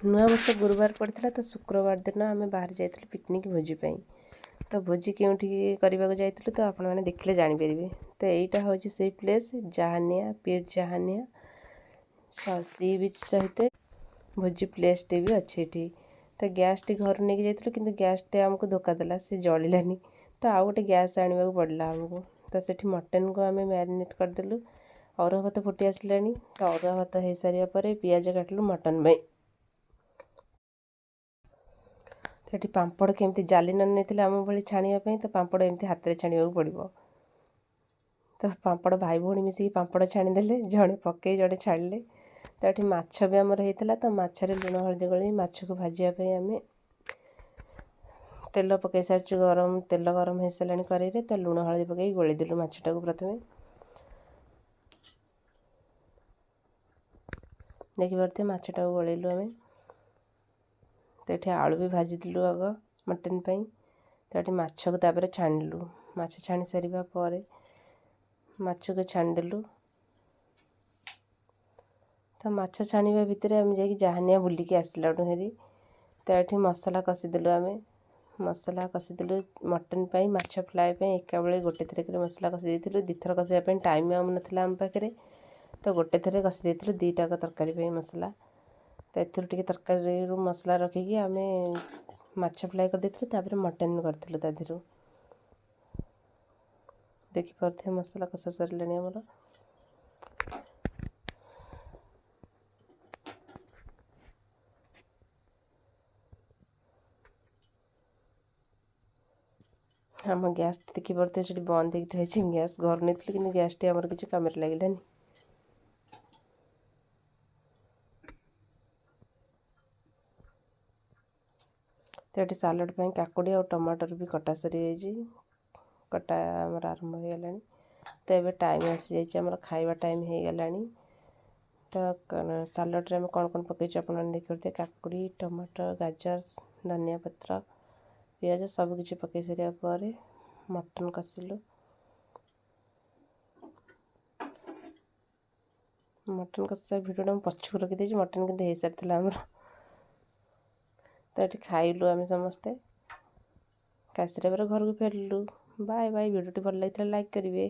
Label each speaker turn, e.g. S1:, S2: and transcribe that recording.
S1: ନୂଆବର୍ଷ ଗୁରୁବାର ପଡ଼ିଥିଲା, ତ ଶୁକ୍ରବାର ଦିନ ଆମେ ବାହାରି ଯାଇଥିଲୁ ପିକନିକ୍ ଭୋଜି ପାଇଁ। ତ ଭୋଜି କେଉଁଠିକି କରିବାକୁ ଯାଇଥିଲୁ, ତ ଆପଣମାନେ ଦେଖିଲେ ଜାଣିପାରିବେ। ତ ଏଇଟା ହେଉଛି ସେଇ ପ୍ଲେସ୍, ଜାହାନିଆ, ପୀର ଜାହାନିଆ ସି ବିଚ୍ ସହିତ ଭୋଜି ପ୍ଲେସ୍ଟେ ବି ଅଛି ଏଠି। ତ ଗ୍ୟାସ୍ଟି ଘରୁ ନେଇକି ଯାଇଥିଲୁ, କିନ୍ତୁ ଗ୍ୟାସ୍ଟି ଆମକୁ ଧୋକା ଦେଲା, ସେ ଜଳିଲାନି। ତ ଆଉ ଗୋଟେ ଗ୍ୟାସ୍ ଆଣିବାକୁ ପଡ଼ିଲା ଆମକୁ। ତ ସେଠି ମଟନ୍କୁ ଆମେ ମ୍ୟାରିନେଟ୍ କରିଦେଲୁ। ଅରୁଆ ଭାତ ଫୁଟି ଆସିଲାଣି। ତ ଅରୁଆ ଭାତ ହେଇସାରିବା ପରେ ପିଆଜ କାଟିଲୁ ମଟନ୍ ପାଇଁ। ତ ଏଠି ପାମ୍ପଡ଼ କେମିତି ଜାଲି ନ ନେଇଥିଲେ ଆମ ଭଳି ଛାଣିବା ପାଇଁ, ତ ପାମ୍ପଡ଼ ଏମିତି ହାତରେ ଛାଣିବାକୁ ପଡ଼ିବ। ତ ପାମ୍ପଡ଼ ଭାଇ ଭଉଣୀ ମିଶିକି ପାମ୍ପଡ଼ ଛାଣିଦେଲେ, ଜଣେ ପକେଇ ଜଣେ ଛାଣିଲେ। ତ ଏଠି ମାଛ ବି ଆମର ହେଇଥିଲା। ତ ମାଛରେ ଲୁଣ ହଳଦୀ ଗୋଳେଇ ମାଛକୁ ଭାଜିବା ପାଇଁ ଆମେ ତେଲ ପକାଇ ସାରିଛୁ। ଗରମ ତେଲ ଗରମ ହେଇସାରିଲାଣି କରେଇରେ। ତ ଲୁଣ ହଳଦୀ ପକାଇ ଗୋଳେଇ ଦେଲୁ ମାଛଟାକୁ ପ୍ରଥମେ। ଦେଖିପାରୁଥିବେ, ମାଛଟାକୁ ଗୋଳେଇଲୁ ଆମେ। ତ ଏଠି ଆଳୁ ବି ଭାଜିଦେଲୁ ଆଗ ମଟନ୍ ପାଇଁ। ତ ଏଠି ମାଛକୁ ତାପରେ ଛାଣିଲୁ। ମାଛ ଛାଣି ସାରିବା ପରେ ମାଛକୁ ଛାଣିଦେଲୁ। ତ ମାଛ ଛାଣିବା ଭିତରେ ଆମେ ଯାଇକି ଜାହାନିଆ ବୁଲିକି ଆସିଲାଠୁ ହେରି। ତ ଏଠି ମସଲା କଷିଦେଲୁ ଆମେ। ମସଲା କଷିଦେଲୁ ମଟନ୍ ପାଇଁ, ମାଛ ଫ୍ରାଏ ପାଇଁ ଏକାବେଳେ ଗୋଟେ ଥରକରେ ମସଲା କଷି ଦେଇଥିଲୁ। ଦୁଇଥର କଷିବା ପାଇଁ ଟାଇମ୍ ଆଉ ନଥିଲା ଆମ ପାଖରେ, ତ ଗୋଟେ ଥରେ କଷି ଦେଇଥିଲୁ ଦୁଇଟାକ ତରକାରୀ ପାଇଁ ମସଲା। ତ ଏଥିରୁ ଟିକେ ତରକାରୀରୁ ମସଲା ରଖିକି ଆମେ ମାଛ ଫ୍ରାଏ କରିଦେଇଥିଲୁ, ତାପରେ ମଟନ୍ କରିଥିଲୁ ତା ଦେହରୁ। ଦେଖିପାରୁଥିବେ, ମସଲା କଷା ସରିଲାଣି ଆମର। ଆମ ଗ୍ୟାସ୍ ଦେଖିପାରୁଥିବେ, ସେଠି ବନ୍ଦ ହେଇକି ଥୁଆହେଇଛି। ଗ୍ୟାସ୍ ଘରୁ ନେଇଥିଲୁ, କିନ୍ତୁ ଗ୍ୟାସ୍ଟି ଆମର କିଛି କାମରେ ଲାଗିଲାନି। ତ ଏଠି ସାଲାଡ଼ ପାଇଁ କାକୁଡ଼ି ଆଉ ଟମାଟର ବି କଟା ସରିଯାଇଛି, କଟା ଆମର ଆରମ୍ଭ ହେଇଗଲାଣି। ତ ଏବେ ଟାଇମ୍ ଆସିଯାଇଛି, ଆମର ଖାଇବା ଟାଇମ୍ ହେଇଗଲାଣି। ତ ସାଲାଡ଼ରେ ଆମେ କ'ଣ କ'ଣ ପକାଇଛୁ ଆପଣମାନେ ଦେଖିପାରୁଥିବେ। କାକୁଡ଼ି, ଟମାଟର, ଗାଜର, ଧନିଆ ପତ୍ର, ପିଆଜ ସବୁକିଛି ପକାଇ ସାରିବା ପରେ ମଟନ୍ କଷିଲୁ। ମଟନ୍ କଷା ଭିଡ଼ିଓଟା ମୁଁ ପଛକୁ ରଖିଦେଇଛି। ମଟନ୍ କିନ୍ତୁ ହେଇସାରିଥିଲା ଆମର। ତ ଏଠି ଖାଇଲୁ ଆମେ ସମସ୍ତେ। ଖାଇସାରିଲା ପରେ ଘରକୁ ଫେରିଲୁ। Bye bye. ଭିଡ଼ିଓଟି ଭଲ ଲାଗିଥିଲା ଲାଇକ୍ କରିବେ।